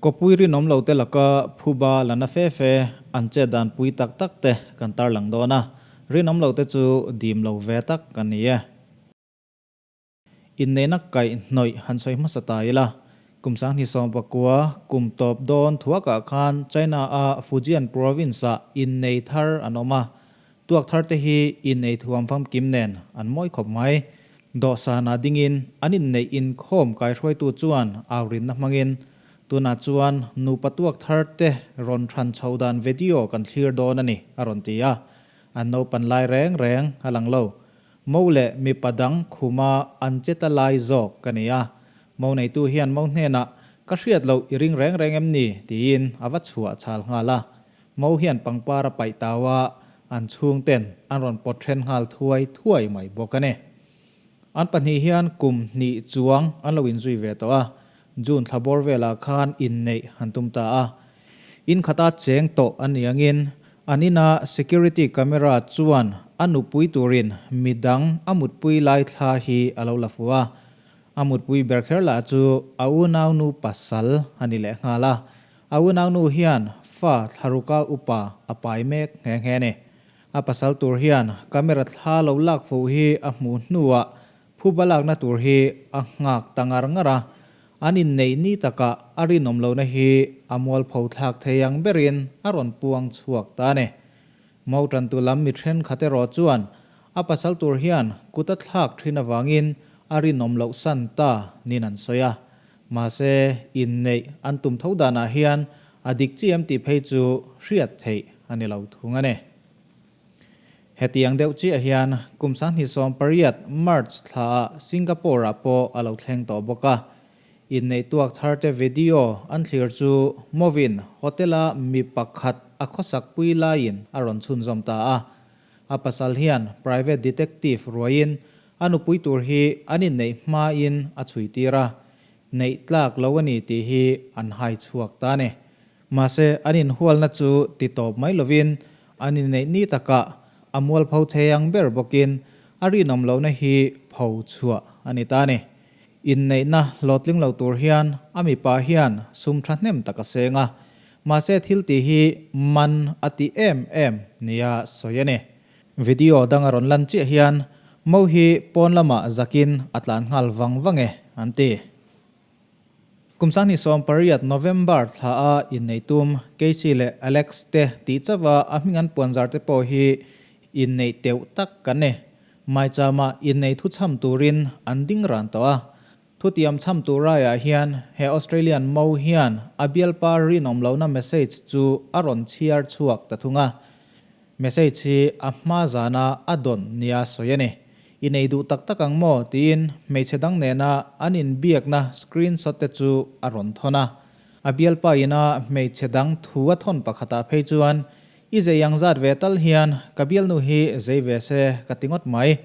Kawpui rinawm lo te laka phuba la na fe fe an chet dan pui tak tak te kan tarlang dawn a, rinawm lo te chu dim lo ve tak a ni e. Inneihna kaih hnawih han sawi hmasa ta ila, kum 2019 kum tawp dawn thuakah khan China-a Fujian province-ah innei thar an awm a, tuak thar te hi innei thuam famkim nen an mawi khawp mai. Dawhsanah dingin an inneih inkhawm kaihruaitu chuan aurinna hmangin tunah chuan nupa tuak thar te rawn thran chho dan video kan thlir dawn a ni a rawn ti a, an naupan lai reng reng a lang lo. Mo leh mipa dang khuma an che ta lai zawk ka ni a. Mo neitu hian mo hnenah, Ka hriat loh i ring reng reng em ni? tiin a va chhuah chhal nghal a. Mo hian pangpar a paih tau a, an chhungten an rawn pawt then nghal thuai thuai mai bawk a ni. An pahnih hian kum hnih chuang an lo inzui ve tawh a, June thla bawr velah khan inneih an tum ta a. In khata cheng tawh a ni angin an ina security camera chuan a nupui turin midang a mutpui lai thla hi a lo la fu a. A mutpui ber kher lah chu a unaunu pasal a ni leh nghal a. A unaunu hian fa thlaruka upa a pai mek nghe nghe a ni. A pasal tur hian camera thla lo lak fuh hi a hmuh hnuah Phuba lakna tur hi a nghak ta ngar ngar a, an inneih ni takah a rinawm lohna hi a mualpho thlak thei ang berin a rawn puang chhuak ta a ni. Mo tantu lam mi thenkhat erawh chuan a pasal tur hian kut a thlak thin avangin a rinawm loh san ta niin an sawi a. Mahse, inneih an tum tho danah hian a dik chi em tih phei chu hriat theih a ni lo thung a ni. Hetiang deuh chiah hian kum 2018 March thlaah Singapore-ah pawh a lo thleng tawh bawk a. Inneih tuak tharte video an thlir chu Movin Hotel-a mi pakhat a khawsak pui laiin a rawn chhunzawm ta a. A pasal hian private detective ruaiin a nupui tur hi an inneih hmain a chhui tir a, neih tlak lo a ni tih hi an hai chhuak ta a ni. Mahse, an inhualna chu ti tawp mai lovin an inneih ni takah a mualpho thei ang ber bawkin a rinawm lohna hi pho chhuah a ni ta a ni. Inneihna hlawhtling lo tur hian a mipa hian sum thahnem tak a seng a, mahse thil tih hi man a ti em em nia sawi a ni. Video dang a rawn lan chiah hian Mo hi pawn lamah zakin a tlan nghal vang vang e an ti. Kum 2018 November thla a innei tum Casey leh Alex te tih chauh a a hming an puan zar te pawh hi inneih teuh tak kan ni. Maichama innei thu chham turin an ding ran tawh a. Thutiam chham tur raiah hian he Australian mo hian a bialpa rinawm lohna message chu a rawn chhiar chhuak ta thung a. Message hi a hma zana a dawn nia sawi a ni. I nei duh tak tak ang maw? tiin hmeichhe dang nena an inbiakna screenshot te chu a rawn thawn a. A bialpa ina hmeichhe dang thu a thawn pakhatah phei chuan, I zei ang zat ve tal hian ka bialnu hi zei ve se ka ti ngawt mai.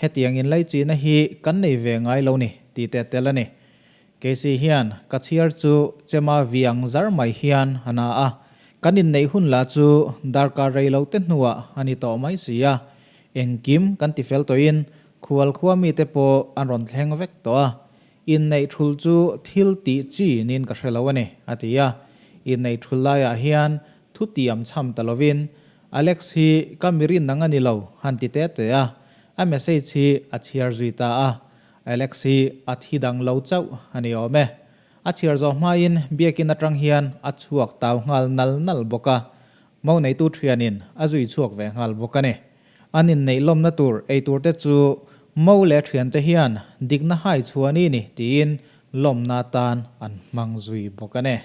Hetiang inlaichihna hi kan nei ve ngai lo ni tih te tel a ni. Casey hian ka chhiar chu chema viang zar mai hian a na a, kan inneih hun lah chu darkar rei lo te hnuah a ni tawh mai si a, engkim kan ti fel tawhin khual khua mite pawh an rawn thleng vek tawh a, inneih thul chu thil tih chi niin ka hre lo a ni, a ti a. Inneih thul laiah hian thu tiam chham ta lovin, Alex hi ka mirin nang a ni lo, han ti te te a, a message hi a chhiar zui ta a. Alex hi a thi dang lo chauh a ni awm e. A chhiar zawh hmain biakin atang hian a chhuak tau nghal nal nal bawk a, mo neitu thianin a zui chhuak ve nghal bawk a ni. An inneih lawmna tur ei tur te chu mo leh thiante hian dikna hai chhuah ni ni tiin lawmna atan an hmang zui bawk a ni.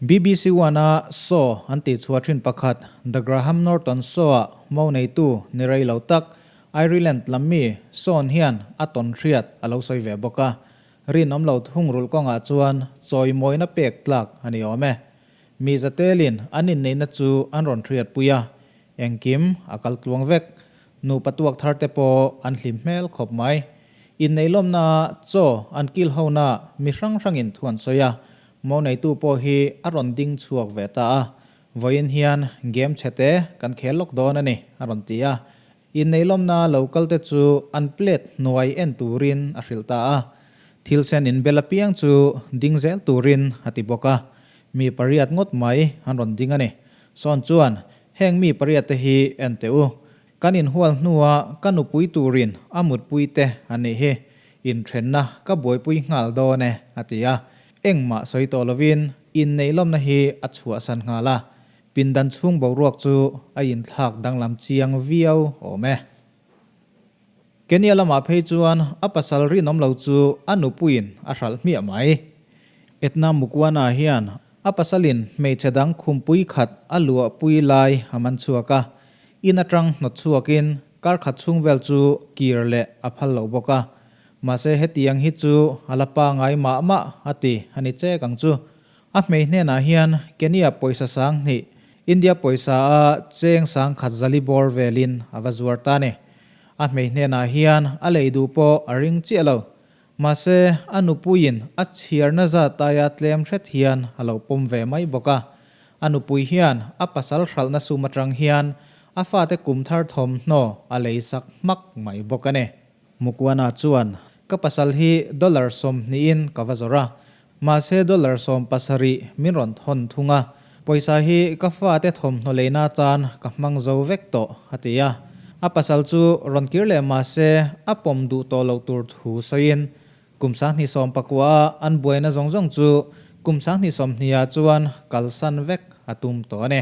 BBC One-a show an tihchhuah thin pakhat, The Graham Norton Show-ah mo neitu ni rei lo tak, Ireland lam mi Sean hian a tawn hriat a lo sawi ve bawk a. Rinawm lo thungrulh kawngah chuan chawimawina pek tlak a ni awm e. Mi zatelin an inneihna chu an rawn hriatpui a, engkim a kal tluang vek. Nupa tuak thar te pawh an hlim hmel khawp mai. Inneih-lawmna chaw an kil hona mi hrang hrangin thu an sawi a, mo neitu pawh hi a rawn ding chhuak ve ta a. Vawiin hian game chhe te kan khel lawk dawn a ni, a rawn ti a. Inneih-lawmna lo kal te chu an plate hnuai en turin a hrilh ta a. Thil sen inbel apiang chu ding zel turin a ti bawk a, mi pariat ngawt mai an rawn ding a ni. Sawn chuan, Heng mi pariat te hi en teh u, kan inhual hnua ka nupui turin a mutpui te an nih hi, inthenna ka buaipui nghal dawn e, a ti a. Engmah sawi tawh lovin inneih lawmna hi a chhuahsan nghal a, pindan chhung boruak chu a inthlak danglam chiang viau awm e. Kenya lamah phei chuan a pasal rinawm lo chu a nupuiin a hralh hmiah mai. Etna Mukwana hian a pasalin hmeichhe dang khumpui khat a luahpui lai a man chhuak a, in atang hnawt chhuakin kar khat chhung vel chu kir leh a phal lo bawk a. Mahse hetiang hi chu a la pangai mah mah a ti a ni chek ang chu. A hmei hnenah hian Kenya pawisa 2000, India pawisa a cheng 10,000 zali bawr velin a va zuar ta a ni. A hmei hnenah hian a lei duh pawh a ring chiah lo. Mahse, a nupuiin a chhiarna zat aia tlem hret hian a lo pawm ve mai bawk a. A nupui hian a pasal hralhna sum atang hian a fate kum thar thawmhnaw a lei sak hmak mai bawk a ni. Mukwana chuan, Ka pasal hi dollar sawmhnihin ka va zawrh a, mahse dollar 70 min rawn thawn thung a, pawisa hi ka fate thawmhnaw leina atan ka hmang zo vek tawh, a ti a. A pasal chu rawn kir leh mahse a pawm duh tawh loh tur thu sawiin kum 2019 a an buaina zawng zawng chu kum 2020 ah chuan kalsan vek a tum tawh a ni.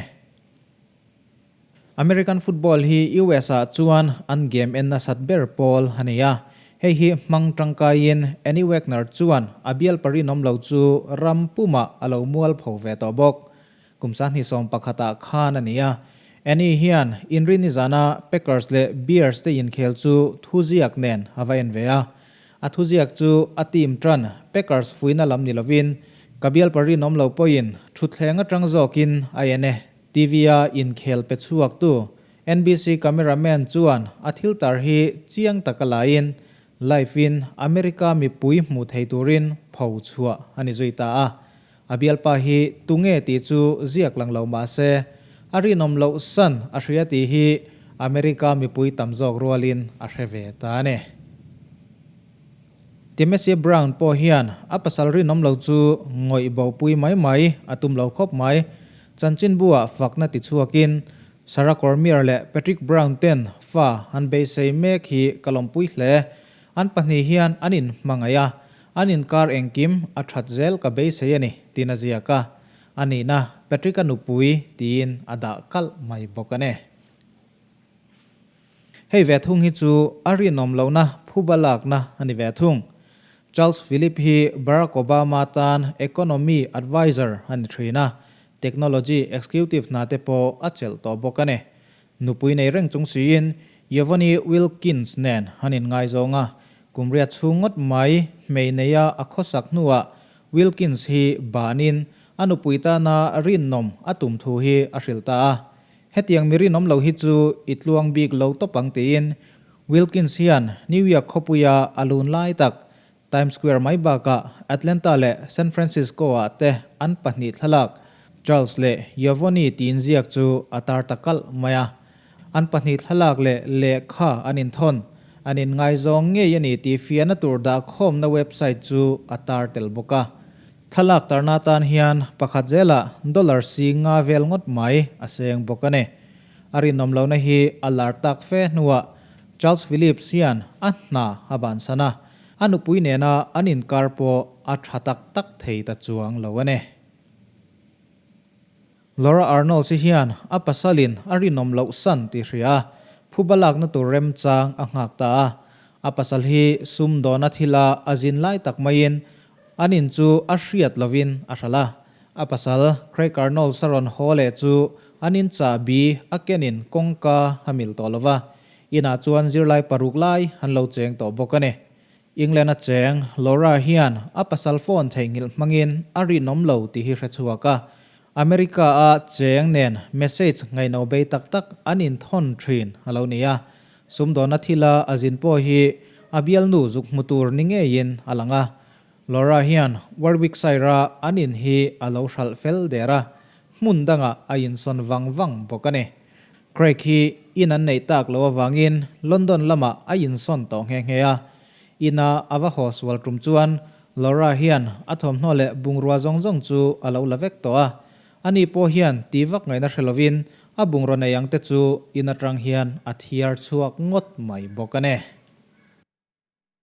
American football hi US ah chuan an game en nasat ber pawl a ni a, hei hi hmang tangkaiin Annie Wagner chuan a bial parinawm lo chu ram pumah a lo mual pho ve tawh bawk. Kum 2011 ah khan a ni a, Annie hian Inrinni zana Packers leh Bears te inkhel chu thuziak nen a va en ve a, A thuziak chu a team tan Packers fuihna lam ni lovin ka bial parinawm lo pawhin thutthleng atang zawkin a en e. TV-a inkhel pe chhuaktu NBC cameraman chuan a thil tar hi chiang taka laiin live-in America mipui hmuh thei turin pho chhuah a ni zui ta a. A bialpa hi tunge tih chu ziak lang lo mah se, a rinawm loh san a hria tih hi America mipui tam zawk rualin a hre ve ta a ni. Timothy Brown pawh hian a pasal rinawm lo chu ngawih bopui mai mai a tum lo khawp mai. Chanchinbu-ah fakna ti chhuakin Sarah Cormier leh Patrick Brown ten fa an beisei mek hi ka lawmpui hle. An pahnih hian an inhmangaih a, an inkar engkim a that zel ka beisei a ni, tiin a ziak a. A nihna Patrick-a nupui tiin a dah kalh mai bawk a ni. Hei ve thung hi chu a rinawm lohna phuba lakna a ni ve thung. Charles Philip hi Barack Obama tan economy adviser a ni thin a, technology executive hna te pawh a chelh tawh bawk a ni. Nupui nei reng chung siin Yvonne Wilkins nen an inngaizawng a, kum riat chhung ngawt mai hmei neia a khawsak hnuah Wilkins hi banin a nupui tana rinnawm a tum thu hi a hrilh ta a. Hetiang mi rinawm lo hi chu i tluang bik lo tawp ang tiin Wilkins hian New York khawpuia a lun lai tak Times Square mai bakah Atlanta leh San Francisco-ah te an pahnih thlalak Charles leh Yvonne tiin ziak chu a tar ta kalh mai a. An pahnih thlalak leh lehkha an inthawn, an inngaizawng ngei a ni tih fiahna tur dahkhawmna website chu a tar tel bawk a. Thlalak tarna atan hian pakhat zelah dollar si nga vel ngawt mai a seng bawk a ni. A rinawm lohna hi a lar tak fe hnuah Charles Phillips hian a hna a bansan a, a nupui nena an inkar pawh a tha tak tak thei ta chuang lo a ni. Laura Arnold hi hian a pasalin a rinawm loh san tih hria a, phuba lakna tur remchang a nghak ta a. A pasal hi sumdawna thila a zin lai tak maiin an in chu a hriat lovin a hralh a. A pasal Craig Arnold a rawn haw leh chu an in chahbi a kenin kawngka a mil tawh lova, inah chuan zirlai paruk lai an lo cheng tawh bawk a ni. England a cheng, Laura hian a pasal phone theihnghilh hmangin a rinawm lo tih hi hre chhuak a. America a cheng nen message ngaihno bei tak tak an inthawn thin a lo ni a. Sumdawna thila a zin pawh hi a bialnu zuk hmu tur ni ngeiin a lang a. Laura hian Warwickshire-a an in hi a lo hralh fel der a, hmun dangah a insawn vang vang bawk a ni. Craig hi in an neih tak loh avangin London lamah a insawn tawh nghe nghe a. Ina a va haw sual tum chuan Laura hian a thawmhnaw leh bungrua zawng zawng chu a lo la vek tawh a. Ani pawh hian ti vak ngaihna hre lovin a bungraw nei ang te chu in atang hian a thiar chhuak ngawt mai bawk a ni.